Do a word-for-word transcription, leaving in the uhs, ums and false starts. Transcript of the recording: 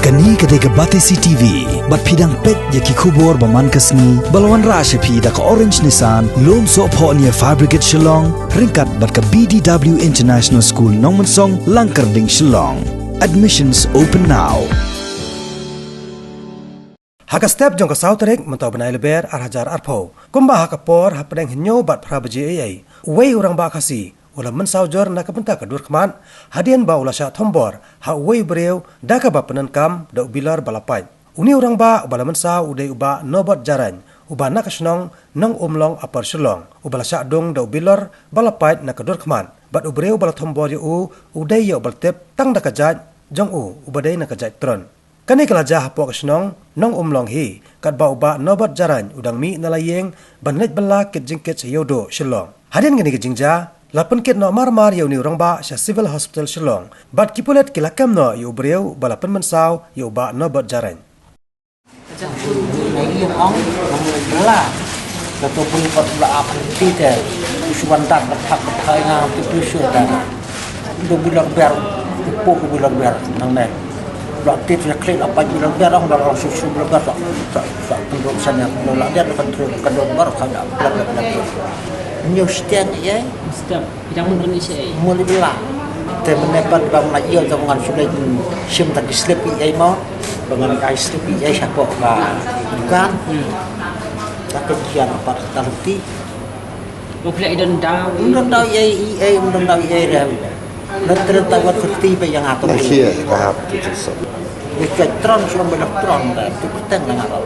Kane ka dei ka Batesi T V, bad phi dang peit ïa ki khubor ba man ka sngi, ba la wanrah sha phi da ka Orange Nissan, Lumsohphoh near Fire Brigade Shillong, ryngkat bad ka B D W International School Nongmensong, Langkyrding, Shillong. Admissions open now. Ha ka step jong ka saw tarik mynta u bnai Lber ar hajar arphew, kumba ha ka por hapdeng hynñiew bad phra baje eiei, uwei u rangbah Khasi u la mynsaw jur na ka bynta ka dur khmat, hadien ba u la shah thombor ha uwei u briew da kaba pyndonkam da u bilor ba la pait. Une u rangbah uba la mynsaw u dei u Bah Nobot Jarain, uba na ka shnong Nongumlong, Upper Shillong, uba la shah dung da u bilor ba la pait na ka dur khmat, bad u briew ba la thombor ïa u u dei ïa uba la tip tang da ka jait jong u uba dei na ka jait Tron. Kane ka la jia hapoh ka shnong Nongumlong hi, katba u Bah Nobot Jarain u dang mih na la ïing ban leit bylla kit jingkit sha Ïewduh, Shillong. Hadien kane ka jingjia, la pynkit noh mar mar ïa une u rangbah sha Civil Hospital Shillong, bad ki pulit ki la kem noh ïa u briew ba la pynmynsaw ïa u Bah Nobot Jarain. Ka jong u na ïing ong, ong la bylla. Ka to bun pat la ap ti te. Shu wan dak ka thak ka thai nga ti plu shu da. Do bilor ber, po ko bilor ber nang ne. La ti te klik apa bilor ber ong la su su bilor ber sa. Sa sa pun ro sa ne. Lo la dia kan tru kan do ber ka da bilor ber. New stand ye. Step. Phi dang mut ban ïa shi ei? Mut ïa la. Te mynne pat ba nga ïoh jong ngan shu leit shim ta ki slip ïa ei mo. Ba ngan ai slip ïa ei shapoh ka dukan. Hmm. Ta ka jian pat ta lenti. Mo phi la i don daw. Ym don daw ïa ei, ïa ei, ym don daw ïa ei re. Na tren ta wat kyrti ba ïa nga to. Na hi ka hap tu tu so. Ïa ka tron shu ym ba tron da tu kyrteng na nga ba.